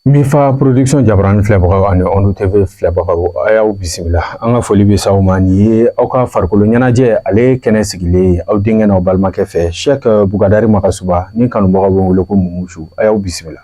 Mifa Production jabarani filɛbagaw ani Ondu TV filɛbagaw, a y'aw bisimila. An ka foli bɛ s'aw ma. Nin ye aw ka farikolo ɲɛnajɛ ale kɛnɛ sigilen ye, aw denkɛ n'aw balimakɛ fɛ, Cheikh Bugadari Magasuba ni kanubagaw bɛ wele ko Mumusu. A y'aw bisimila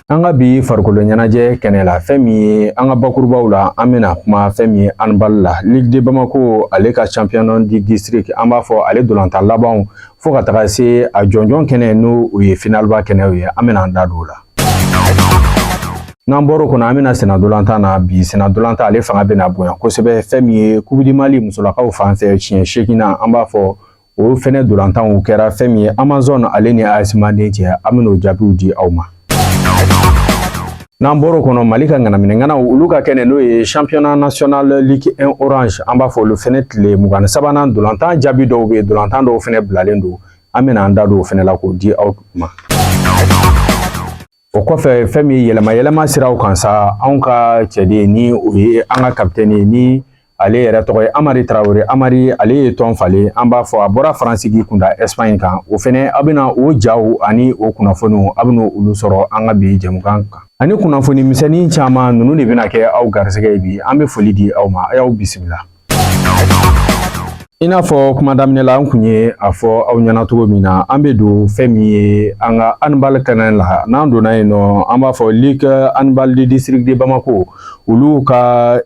an ka bi farikolo ɲɛnajɛ kɛnɛ la. Fɛn min ye an ka bakurubaw la, an bɛna kuma fɛn min ye handball la, Ligue de Bamako ale ka championnat du district, an b'a fɔ ale dolantan labanw fo ka taga se a jɔnjɔn kɛnɛ, n'o o ye finalba kɛnɛw ye, an bɛna an da don o la. N'an bɔr'o kɔnɔ, an bɛna senna dolantan na. Bi senna dolantan ale fanga bɛna bonya kosɛbɛ. Fɛn min ye Coupe du Mali musolakaw fan fɛ, siɲɛ seeginnan, an b'a fɔ o fɛnɛ dolantanw kɛra fɛn min ye Amazone ale ni AS Manden cɛ, an bɛn'o jaabiw di aw ma. N'an bɔr'o kɔnɔ, Mali ka ŋanaminɛŋanaw olu ka kɛnɛ, n'o ye championnat national Ligue 1 Orange, an b'a fɔ olu fɛnɛ tile 23nan dolantan jaabi dɔw bɛ yen, dolantan dɔw fɛnɛ bilalen don, an bɛna an da don o fɛnɛ la k'o di aw ma. O kɔfɛ, fɛn min yɛlɛma yɛlɛma siraw kan sa, anw ka cɛden, ni o ye an ka capitaine ye, ni ale yɛrɛ tɔgɔ ye Amari Tarawele. Amari ale ye tɔn falen, an b'a fɔ a bɔra Faransi k'i kunda Espagne kan. O fɛnɛ, aw bɛna o jaw ani o kunnafoniw, aw bɛna olu sɔrɔ an ka bi jɛmukan kan ani kunnafoni misɛnnin caman. Ninnu de bɛna kɛ aw garisɛgɛ ye bi. An bɛ foli di aw ma, a y'aw bisimila. I n'a fɔ kuma daminɛ la, an kun ye a fɔ aw ɲɛna cogo min na, an bɛ don fɛn min ye an ka handball kɛnɛ la. N'an donna yen nɔ, an b'a fɔ Ligue handball du district de Bamako, olu ka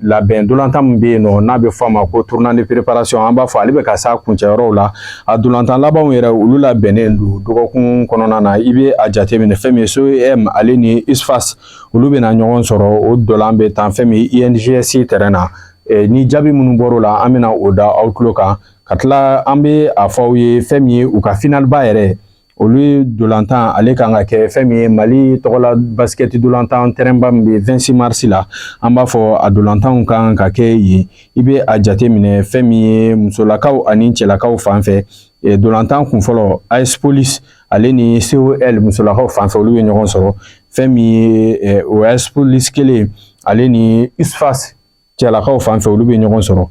labɛn dolantan min bɛ yen nɔ, n'a bɛ fɔ a ma ko tournoi de préparation, an b'a fɔ ale bɛ ka s'a kuncɛyɔrɔw la. A dolantan labanw yɛrɛ, olu labɛnnen don dɔgɔkun kɔnɔna na. I bɛ a jateminɛ, fɛn min ye COM ale ni USFAS, olu bɛna ɲɔgɔn sɔrɔ. O dolan bɛ tan fɛn min ye INGS terrain na. Ni jaabi minnu bɔr'o la, an bɛna o da aw tulo kan. Ka tila, an bɛ a fɔ aw ye fɛn min ye u ka finalba yɛrɛ, olu dolantan ale kan ka kɛ fɛn min ye Mali tɔgɔla basket dolantan terrainba min bɛ 26 mars la, an b'a fɔ a dolantanw kan ka kɛ yen. I bɛ a jate minɛ, fɛn min ye musolakaw ani cɛlakaw fan fɛ, dolantan kun fɔlɔ, AS Police ale ni COL musolakaw fan fɛ, olu ye ɲɔgɔn sɔrɔ. Fɛn min ye o AS Police kelen ale ni USFAS cɛlakaw fan fɛ, olu bɛ ɲɔgɔn sɔrɔ.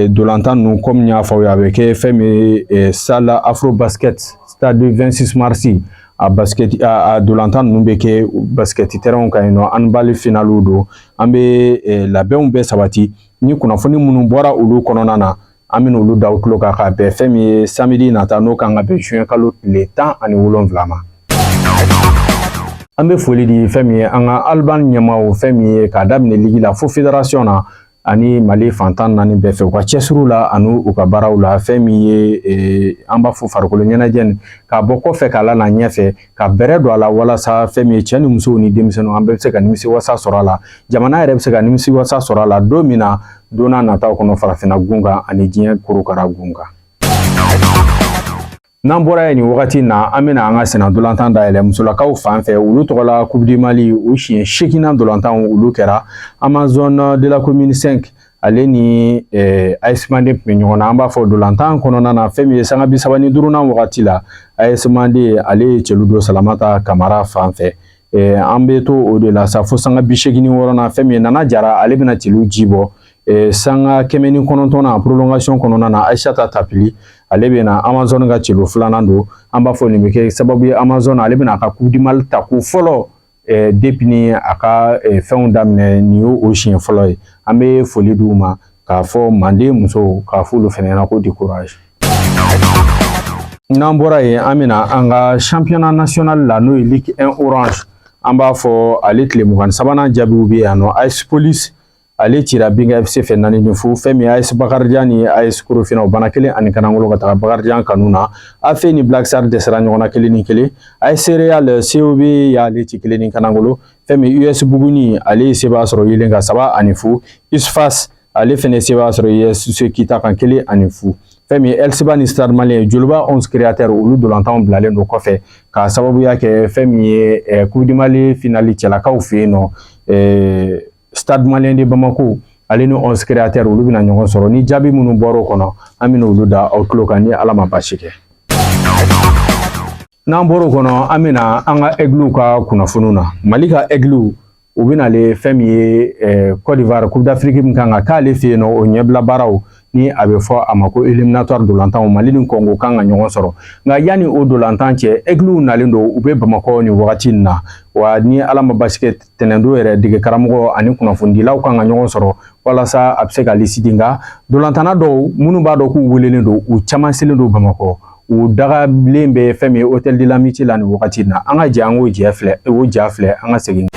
Dolantan ninnu, komi n y'a fɔ aw ye, a bɛ kɛ fɛn min ye salle Afro Basket, stade 26 mars. A basket a dolantan ninnu bɛ kɛ basket terrain kan yen nɔ, handball finaliw don. An bɛ labɛnw bɛɛ sabati. Ni kunnafoni minnu bɔra olu kɔnɔna na, an bɛ olu da aw tulo kan ka bɛn fɛn min ye samedi nata, n'o kan ka bɛn juin kalo tile 17 ma. An bɛ foli di fɛn min ye an ka handball ɲɛmaaw, fɛn min ye k'a daminɛ ligue la fo fédération na ani Mali fan 14 bɛɛ fɛ, u ka cɛsiriw la ani u ka baaraw la. Fɛn min ye an b'a fɔ farikolo ɲɛnajɛ nin, k'a bɔ kɔfɛ k'a la na ɲɛfɛ, ka bɛrɛ don a la, walasa fɛn min ye cɛ ni musow ni denmisɛnninw, an bɛɛ bɛ se ka nimisi wasa sɔrɔ a la, jamana yɛrɛ bɛ se ka nimisi wasa sɔrɔ a la don min na, don n'a nataw kɔnɔ, farafinna gun kan ani diɲɛ korokara gun kan. N'an bɔra yen nin wagati in na, an bɛna an ka senna dolantan dayɛlɛ musolakaw fan fɛ. Olu tɔgɔla Coupe du Mali, u siɲɛ seeginnan dolantan olu kɛra. Amazone de la commune 5 ale ni AS Manden tun bɛ ɲɔgɔn na. An b'a fɔ dolantan kɔnɔna na, fɛn min ye sanga 35nan wagati la, AS Manden ale ye cɛlu don Salamata Kamara fan fɛ. An bɛ to o de la sa fo sanga 86nan, fɛn min ye Nana Jara, ale bɛna cɛlu ji bɔ. Sanga 109nan, prolongation kɔnɔna na, Aïssata Tapili ale bɛna Amazone ka celu filanan don. An b'a fɔ nin bɛ kɛ sababu ye, Amazone ale bɛna a ka Coupe du Mali ta ko fɔlɔ depuis ni a ka fɛnw daminɛ, nin y'o o siɲɛ fɔlɔ ye. An bɛ foli d'u ma k'a fɔ Manden musow, k'a fɔ olu fɛnɛ ɲɛna ko du courage. N'an bɔra yen, an bɛna an ka championnat national la, n'o ye Ligue 1 Orange, an b'a fɔ ale tile 23nan jaabiw bɛ yan nɔ. AS Police ale cira Binga FC fɛ 4-0. Fɛn min ye AS Bakarijan ni AS Korofina, o bana kelen ani kanangolo ka taga Bakarijan kanu na. AFE ni Black Star dɛsɛra ɲɔgɔn na 1-1. AS Real, COB y'ale ci 1 ni kanangolo. Fɛn min US Buguni, ale ye sebaya sɔrɔ Yelen kan 3-0. USFAS ale fɛnɛ sebaya sɔrɔ USC Kita kan 1-0. Fɛn min ye Elsiba ni Stade Malien, Joliba 11 Créateur, olu dolantanw bilalen don kɔfɛ k'a sababuya kɛ fɛn min ye Coupe du Mali finale cɛlakaw fɛ yen nɔ, Stade Malien de Bamako ale ni 11 Créateur, olu bɛna ɲɔgɔn sɔrɔ. Ni jaabi minnu bɔra o kɔnɔ, an bɛna olu da aw tulo kan ni Ala ma baasi kɛ. N'an bɔra o kɔnɔ, an bɛna an ka Aigles ka kunnafoniw na. Mali ka Aigles, u bɛna ale fɛn min ye Côte d'Ivoire, Coupe d'Afrique min kan ka k'ale fɛ yen nɔ, o ɲɛbila baaraw. Ni a bɛ fɔ a ma ko éliminatoire dolantanw, Mali ni Kɔngo kan ka ɲɔgɔn sɔrɔ. Nka yanni o dolantan cɛ, Aigles nalen don, u bɛ Bamakɔ nin wagati in na. Wa ni Ala ma basi kɛ, tɛnɛndon yɛrɛ, dege karamɔgɔ ani kunnafonidilaw kan ka ɲɔgɔn sɔrɔ walasa a bɛ se ka liste di. Nka dolantanna dɔw minnu b'a dɔn k'u welelen don, u caman selen don Bamakɔ, u dagalen bɛ fɛn min ye Hôtel de l'Amitié la nin wagati in na. An ka jɛ an k'o jɛ filɛ, o ja filɛ, an ka segin.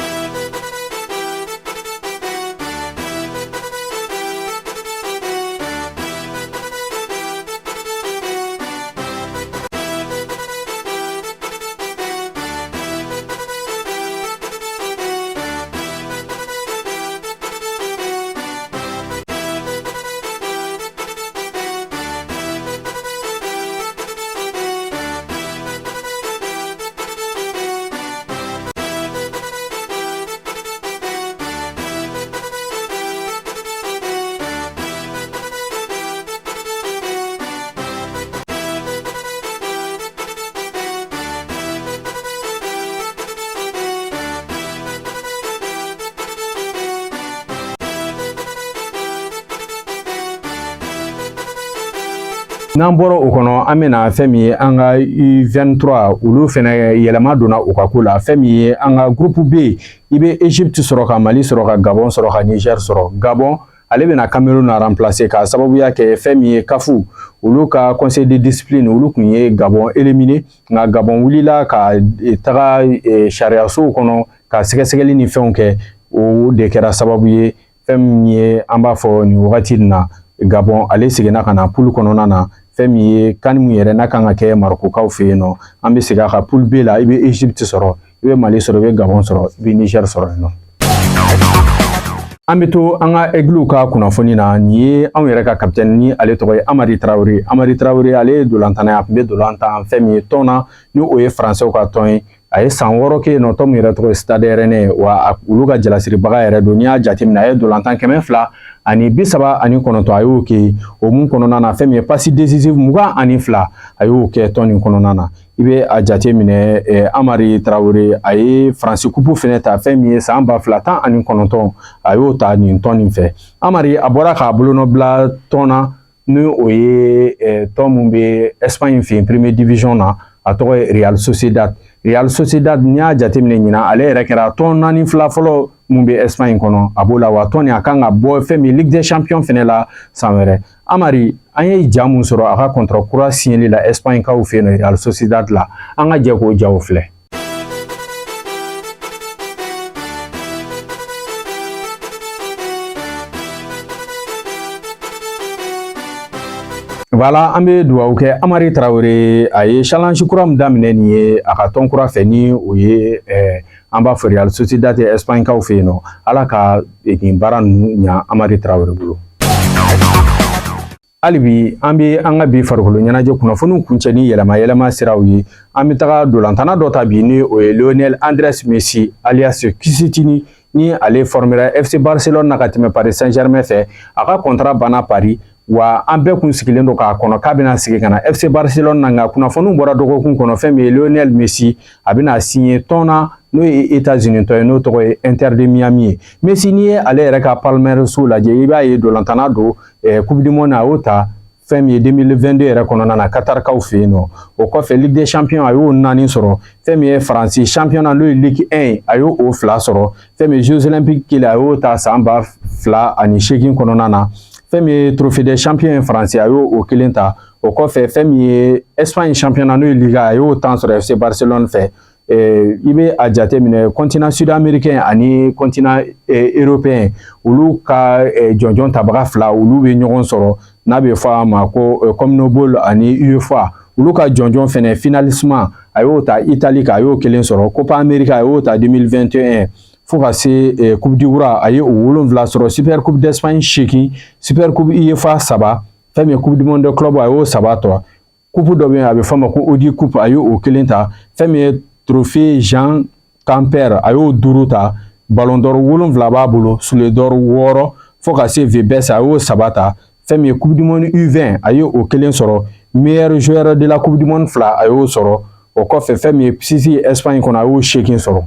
N'an bɔra o kɔnɔ, an bɛna fɛn min ye an ka U23, olu fɛnɛ yɛlɛma donna u ka ko la. Fɛn min ye an ka groupe B, i bɛ Egypte sɔrɔ, ka Mali sɔrɔ, ka Gabon sɔrɔ, ka Niger sɔrɔ. Gabon, ale bɛna Cameroun na remplacer k'a sababuya kɛ fɛn min ye CAF, olu ka conseil de discipline, olu tun ye Gabon éliminer. Nka Gabon wulila ka taga sariyasow kɔnɔ ka sɛgɛsɛgɛli ni fɛnw kɛ. O de kɛra sababu ye fɛn min ye, an b'a fɔ nin wagati in na, Gabon ale seginna ka na poule kɔnɔna na. Fɛn min ye CAN min yɛrɛ n'a kan ka kɛ Marokokaw fɛ yen nɔ, an bɛ segin a kan, poule B la, i bɛ Egypte sɔrɔ, i bɛ Mali sɔrɔ, i bɛ Gabon sɔrɔ, i bɛ Niger sɔrɔ yen nɔ. An bɛ to an ka Aigles ka kunnafoni na. Nin ye anw yɛrɛ ka capitaine, ni ale tɔgɔ ye Amari Tarawele. Amari Tarawele, ale ye dolantanna ye, a tun bɛ dolan tan fɛn min ye tɔn na, ni o ye Faransɛw ka tɔn ye. A ye san 6 kɛ yen nɔ, tɔn min yɛrɛ tɔgɔ ye Stade Rennais. Wa olu ka jalasiribaga yɛrɛ don. N'i y'a jateminɛ, a ye dolantan 239, a y'o kɛ. O mun kɔnɔna na, fɛn min ye passe décisive 22, a y'o kɛ tɔn nin kɔnɔna na. I bɛ a jateminɛ, Amari Tarawele, a ye Faransi coupe fɛnɛ ta fɛn min ye san 2019, a y'o ta nin tɔn nin fɛ. Amari, a bɔra k'a bolonɔ bila tɔn na, ni o ye tɔn mun bɛ Espagne fɛ yen, première division na, a tɔgɔ ye Real Sociedad. Real Sociedad, n'i y'a jateminɛ ɲinan, ale yɛrɛ kɛra tɔn naani fila fɔlɔ mun bɛ Espagne kɔnɔ, a b'o la. Wa tɔn nin, a kan ka bɔ fɛn min Ligue des Champions fɛnɛ la san wɛrɛ. Amari, an ye ja mun sɔrɔ a ka contrat kura signeli la Espagne kaw fɛ yen nɔ, Real Sociedad la, an ka jɛ k'o jaw filɛ. Voilà, an bɛ dugawu kɛ Amari Tarawele. A ye challenge kura min daminɛ nin ye a ka tɔn kura fɛ, ni o ye an b'a fɔ Real Sociedad ye Espagne kaw fɛ yen nɔ. Ala ka nin baara ninnu ɲa Amari Tarawele bolo. Hali bi, an bɛ an ka bi farikolo ɲɛnajɛ kunnafoniw kuncɛ ni yɛlɛma yɛlɛma siraw ye. An bɛ taga dolantanna dɔ ta bi, ni o ye Lionel Andrés Messi alias Kisitini, ni ale formera FC Barcelone na ka tɛmɛ Paris Saint-Germain fɛ. A ka contrat banna Paris, wa an bɛɛ kun sigilen don k'a kɔnɔ k'a bɛna segin ka na FC Barcelone na. Nka kunnafoniw bɔra dɔgɔkun kɔnɔ, fɛn min ye Lionel Messi, a bɛna signer tɔn na, n'o ye États-Unis tɔn ye, n'o tɔgɔ ye Inter de Miami ye. Messi, n'i ye ale yɛrɛ ka palmarès lajɛ, i b'a ye dolantanna don. Coupe du monde, a y'o ta fɛn min ye 2022 yɛrɛ kɔnɔna na Qatarkaw fɛ yen nɔ. O kɔfɛ, Ligue des Champions, a y'o naani sɔrɔ. Fɛn min ye Faransi championnat, n'o ye Ligue 1 ye, a y'o o fila sɔrɔ. Fɛn min ye Jeux Olympiques kelen, a y'o ta san 2008 kɔnɔna na. Fɛn min ye Trophée des Champions ye Faransi, a y'o o kelen ta. O kɔfɛ, fɛn min ye Espagne championnat, n'o ye Liga, a y'o 10 sɔrɔ FC Barcelone fɛ. I bɛ a jateminɛ, continent sud-américain ani continent européen, olu ka jɔnjɔn tabaga fila, olu bɛ ɲɔgɔn sɔrɔ, n'a bɛ fɔ a ma ko CONMEBOL ani UEFA, olu ka jɔnjɔn fɛnɛ finalissima, a y'o ta Italie kan, a y'o kelen sɔrɔ. Copa America, a y'o ta 2021. Fo ka se Coupe du Roi, a ye o wolonwula sɔrɔ, Super Coupe d'Espagne seegin, Super Coupe UEFA saba, fɛn min ye Coupe du Monde club, a y'o saba tɔ. Coupe dɔ bɛ yen, a bɛ fɔ a ma ko Audi Coupe, a y'o kelen ta. Fɛn min ye Trophée Joan Gamper, a y'o duuru ta. Ballon d'or wolonwula b'a bolo, Soulier d'or wɔɔrɔ, fo ka se The Best, a y'o saba ta. Fɛn min ye Coupe du Monde U20, a ye o kelen sɔrɔ. Meilleur joueur de la Coupe du Monde fila, a y'o sɔrɔ. O kɔfɛ, fɛn min ye Pichichi Espagne kɔnɔ, a y'o seegin sɔrɔ.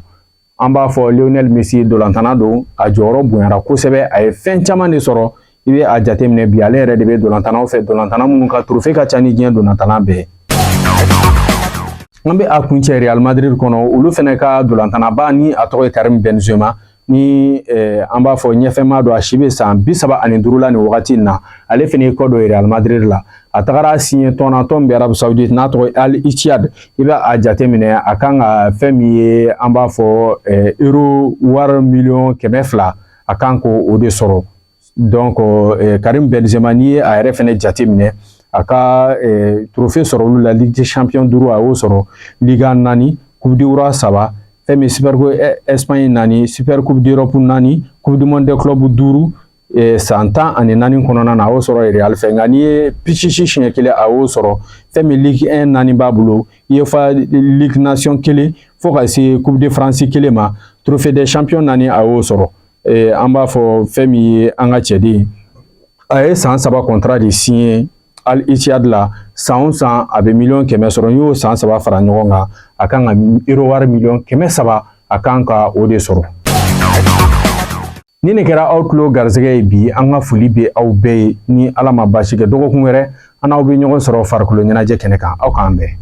An b'a fɔ Lionel Messi, dolantanna don, a jɔyɔrɔ bonyara kosɛbɛ, a ye fɛn caman de sɔrɔ. I bɛ a jateminɛ bi, ale yɛrɛ de bɛ dolantannaw fɛ, dolantanna minnu ka trophée ka ca ni diɲɛ dolantanna bɛɛ. An bɛ a kuncɛ Real Madrid kɔnɔ. Olu fana ka dolantannaba ni a tɔgɔ ye Karim Benzema, ni an b'a fɔ ɲɛfɛma don, a si bɛ san 35 la nin wagati in na. Ale fana y'i kɔ don Real Madrid la, a tagara signé tɔn na, tɔn bɛ Arabie Saoudite n'a tɔgɔ ye Al Ittihad. I bɛ a jateminɛ, a kan ka fɛn min ye, an b'a fɔ euro wari miliyɔn 200, a kan k'o de sɔrɔ. Donc Karim Benzema, n'i ye a yɛrɛ fana jateminɛ, a ka trophée sɔrɔ olu la, Ligue des Champions duuru a y'o sɔrɔ, Liga naani, Coupe du Roi saba, fɛn min Super Coupe Espagne naani, Super Coupe d'Europe naani, Coupe du Monde des clubs duuru, san 14 kɔnɔna na, a y'o sɔrɔ Real fɛ. Nka n'i ye Pichichi siɲɛ kelen, a y'o sɔrɔ. Fɛn min Ligue 1 naani b'a bolo, UEFA Ligue Nation kelen, fo ka se Coupe de France kelen ma, Trophée des Champions naani, a y'o sɔrɔ. An b'a fɔ fɛn min ye an ka cɛden, a ye san 3 contrat de signé Al Ittihad la. San o san a bɛ miliyɔn 100 sɔrɔ. N'i y'o san 3 fara ɲɔgɔn kan, a kan ka euro wari miliyɔn 300, a kan ka o de sɔrɔ. Ni nin kɛra aw tulo garisɛgɛ ye bi, an ka foli bɛ aw bɛɛ ye. Ni Ala ma baasi kɛ, dɔgɔkun wɛrɛ an n'aw bɛ ɲɔgɔn sɔrɔ farikolo ɲɛnajɛ kɛnɛ kan. Aw k'an bɛn.